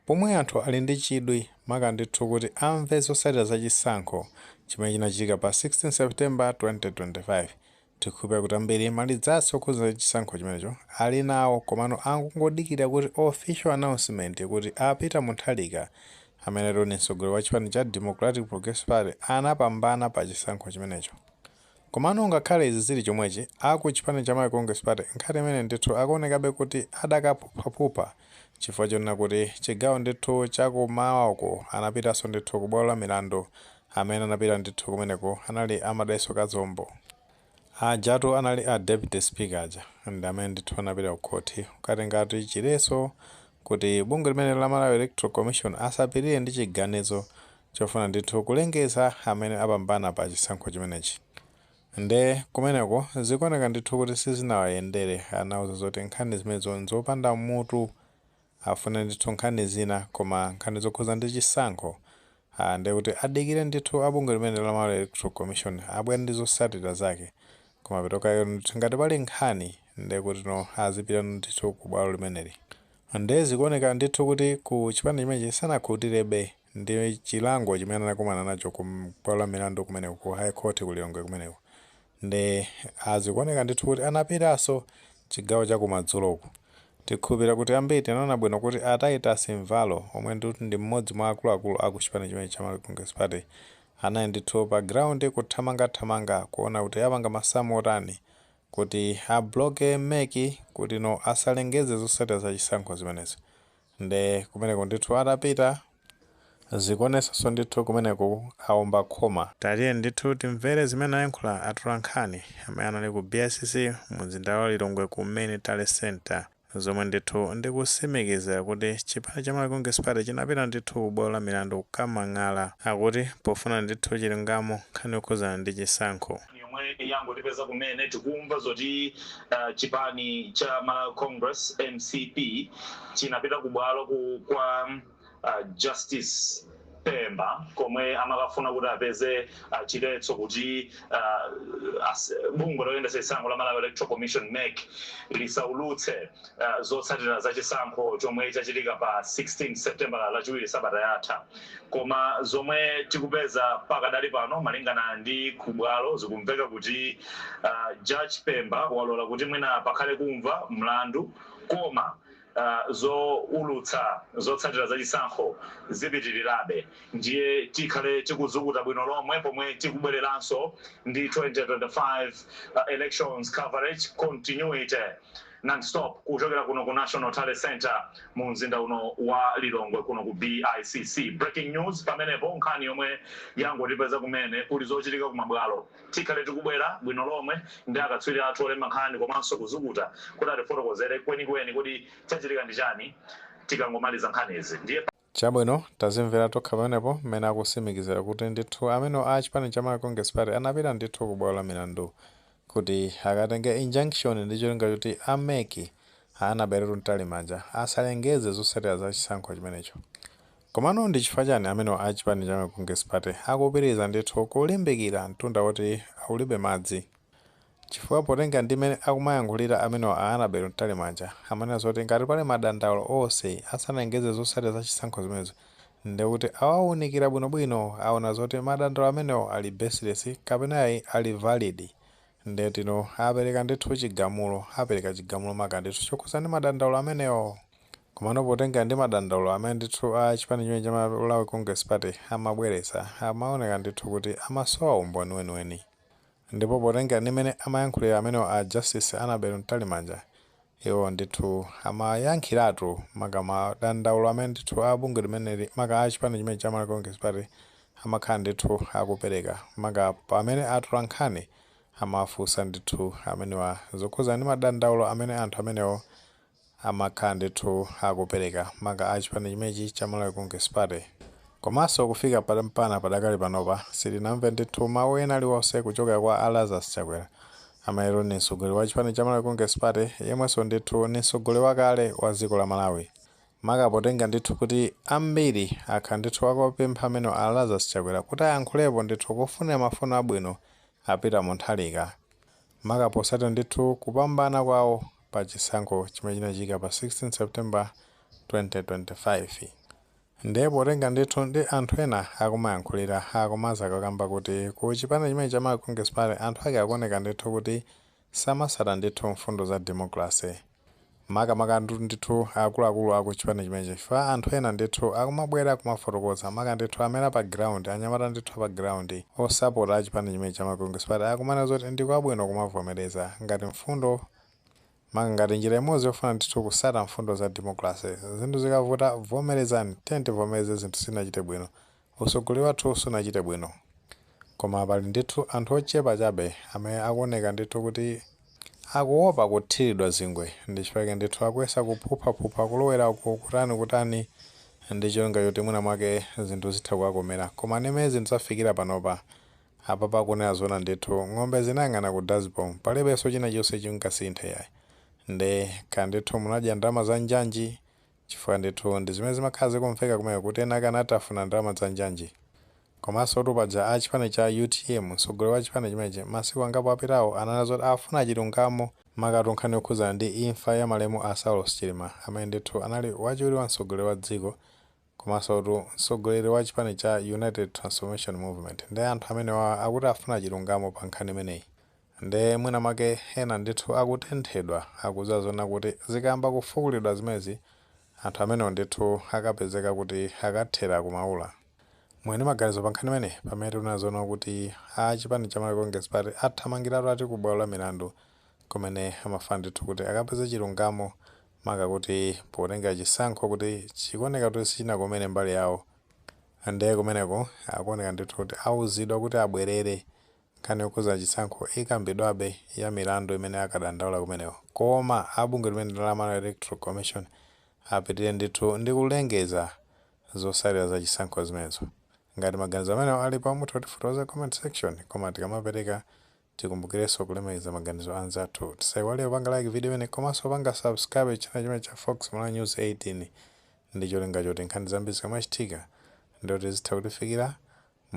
Pomwe anthu ali ndi chidwi maka ndithu kuti amve zotsatira za chisankho chimene chinachitika pa 16 September 2025, tikhulupirira kuti ambiri malizatsi okhudza chisankho chimenecho ali nawo, komano akungodikira kuti official announcement kuti a Peter Mutharika, amene ndi mtsogoleri wa chipani cha Democratic Progressive Party, anapambana pa chisankho chimenecho. Komano ngakhale izi zili chomwechi, aku chipani cha Malawi Congress Party nkhani imene ndithu akuonekabe kuti adakaphuphaphupha, chifukwa chonena kuti chigawo ndithu chakumawako anapitanso ndithu ku bwalo la milandu. Amene anapita ndithu kumeneko anali a Madalitso Kazombo ajatu, anali a deputy speaker aja, ndi amene ndithu anapita ku khoti kukatengati chiletso kuti bungwe limene la Malawi Electoral Commission asapitirire ndi chiganizo chofuna ndithu kulengeza amene apambana pa chisankho chimenechi. Nde kumeneko zikuoneka ndithu kuti sizinawayendere. Anauza zoti nkhani zimenezo nzopanda mutu, afune ndithu nkhani zina, koma nkhani zokhuza ndi chisankho, nde kuti adikire ndithu abungwe limene la Malawi Electoral Commission abwere ndi zotsatira zake. Koma petokayo ndithu ngati pali nkhani, nde kuti no, azipita ndithu ku bwalo limeneli. Nde zikuoneka ndithu kuti ku chipani chimenechi sanakhutirebe ndi chilango chimene anakumana nacho ku bwalo la milandu kumeneko, ku High Court ku Lilongwe kumeneko. Nde azikuoneka ndithu kuti anapitanso chigawo chakumadzuloku. Tikhulupirira kuti ambiri tinaona bwino kuti a Titus Mvalo, omwe ndithu ndi mmodzi mwa akuluakulu aku chipani chimene cha Malawi Congress Party, anali ndithu pa ground kuthamangathamanga kuona kuti apanga masamu otani kuti abloke MEC kuti no, asalengeze zotsatira za chisankho zimenezo. Nde kumeneko ndithu atapita, zikuonesanso ndithu kumeneko aomba khoma. Tatiye ndithu timvere zimene ayankhula atolankhani amene anali ku BICC mu mzinda wa Lilongwe ku main tally center, zomwe ndithu ndikusimikizira kuti chipani cha Malawi Congress Party chinapita ndithu ku bwalo la milandu kukamang'ala, akuti pofuna ndithu chilungamo nkhani yokhuzana ndi chisankho. Yomwe yangotipeza kumene, tikumva zoti chipani cha Malawi Congress, MCP, chinapita ku bwalo kwa Justice Pemba, komwe amakafuna kuti apeze chiletso kuti bungwe loyendetsa chisankho la Malawi Electoral Commission, MEC, lisaulutse zotsatira za chisankho chomwe chachitika pa 16 September, Lachiwiri sabata yatha. Koma zomwe tikupeza pakadali pano, malingana ndi kubwalo, zikumveka kuti Judge Pemba walola kuti mwina pakhale kumva mlandu, koma zoulutsa zotsatira za chisankho zipitirirabe. Ndiye tikhale tikuzukuta bwino lomwe pomwe tikubwereranso ndi 2025 elections coverage continuity non-stop kuchokera kuno ku National Tally Center mu mzinda uno wa Lilongwe, kuno ku BICC. Breaking news pamenepo, nkhani yomwe yangotipeza kumene, kuli zochitika kumabwalo. Tikhale tikubwera bwino lomwe ndi akatswiri athu olemba nkhani komanso kuzukuta kuti atifotokozere kwenikweni kuti chachitika ndi chani tikangomaliza nkhanizi. Ndiye Chabwino, tazimvera tokha pamenepo mmene akusimikizira kuti ndithu amene a chipani cha Malawi Congress Party anapita ndithu ku bwalo la milandu kuti akatenge injunction ndi cholinga choti a MEC Annabel Mtalimanja asalengeze zotsatira za chisankho chimenecho. Komano ndi chifukwa chani amene a chipani cha Malawi Congress Party akupitiriza ndithu kulimbikira mtunda woti aulibe madzi? Chifukwa potenga ndi mmene akumayankhulira amene a Annabel Mtalimanja, amanena zoti ngati pali madandaulo onse asanalengeze zotsatira za chisankho zimenezo, ndikuti awawunikira bwinobwino, aona zoti madandaulo amenewo ali baseless kapena ali valid, ndetino apereka ndithu chigamulo, apereka chigamulo maka ndithu chokhuza ndi madandaulo amenewo. Komano potenga ndi madandaulo amene ndithu a chipani chimene cha Malawi Congress Party amabweretsa, amaoneka ndithu kuti amasowa umboni weniweni. Ndipo potenga ndi mmene amayankhulira amenewo a Justice Annabel Mtalimanja, iwo ndithu amayankhiratu maka madandaulo amene ndithu a bungwe limeneli, maka a chipani chimene cha Malawi Congress Party, amakhala ndithu akupereka, maka pamene atola nkhani amafunsa ndithu amenewa zokhuza ndi madandaulo amene anthu amenewo amakhala ndithu akupereka, maka a chipani chimenechi cha Malawi Congress Party. Komanso kufika mpana padakali panopa, sitinamve ndithu mawu ena aliwonse kuchokera kwa a Lazarus Chakwera, amene ndi mtsogoleri wa chipani cha Malawi Congress Party, yemwenso ndithu ni mtsogoleri wakale wa dziko la Malawi, maka potenga ndithu kuti ambiri akhala ndithu akupempha amene a Lazarus Chakwera kuti ayankhulepo ndithu kufunira mafuno abwino a Peter Mutharika, maka posatira ndithu kupambana kwawo pa chisankho chimene chinachitika pa 16 September 2025. Ndiye potenga ndithu ndi anthu ena akumayankhulira, akumaza kakamba kuti ku chipani chimene cha Malawi Congress Party anthu ake akuoneka ndithu kuti samasata ndithu mfundo za democracy, makamaka ndithu akuluakulu aku chipani chimenechi, chifukwa anthu ena ndithu akumabwera kumafotokoza, maka ndithu amene pa ground, anyamata ndithu pa ground osapota a chipani chimene cha Malawi Congress Party, akumanena zoti ndikwabwino kumavomereza ngati mfundo, maka ngati njira imodzi yofuna ndithu kusata mfundo za democracy. Zinthu zikavuta, vomerezani, tiye tivomereze zinthu sinachite bwino, utsogoleri wathu sunachite bwino. Koma pali ndithu anthu ochepa chabe amene akuoneka ndithu kuti akuopa kuthiridwa zingwe, ndi chifukwa ndithu akuyesa kuphuphaphupha, kulowera uku, kutani kutani, ndi cholinga choti mwina mwake zinthu zitha kuwakomera. Koma ndimene zinthu zafikira panopa apa, pakunena zona ndithu, ng'ombe zinayang'ana ku dustbin, palibenso china chonse chingasinthe yayi. Nde kaya ndithu munadya ndalama za njanji, chifukwa ndithu ndi zimene zimakhala zikumveka kumene kuti ena akanatafuna ndalama za njanji. Komanso paja a chipani cha UTM, mtsogoleri wa chipani chimenechi, masiku angapo apitawo ananena zoti afuna chilungamo, makatu nkhani yokhudzana ndi imfa ya malemu a Saulos Chilima, amene ndithu anali wachiwiri wa mtsogoleri wa dziko komanso mtsogoleri wa chipani cha United Transformation Movement. Ndi anthu amenewa akuti afuna chilungamo pa nkhani imeneyi. Nde mwina mwake ena ndithu akutenthedwa, akudziwa zona kuti zikamba kufukulidwa zimenezi, anthu amenewo ndithu akapezeka kuti akathera kumaula. Mwene maganizo pa nkhani imene, pamene tikuona kuti a chipani cha Malawi Congress Party athamangiratu ati ku bwalo la milandu, kumene amafuna ndithu kuti akapeze chilungamo, maka kuti potenga chisankho kuti chikuoneka kuti sichinakomere mbali yawo. Ndiye kumeneko akuoneka ndithu kuti auzidwa kuti abwerere, nkhani yokhuza chisankho ikambidwabe ya milandu imene akadandaula kumeneko, koma abungwe limene la Malawi Electoral Commission apitirire ndithu ndi kulengeza zotsatira za chisankho zimenezo. Ngati maganizo amenewo alipo, mutha kutifotokoza comment section. Koma tikamapereka, tikumbukirenso kulemekeza maganizo anzathu. Tisayiwale kupanga like video imene komanso kupanga subscribe channel chimene cha Fox Malawi News 18, ndi cholinga choti nkhani zambiri zikamachitika ndoti zitha kutifikira.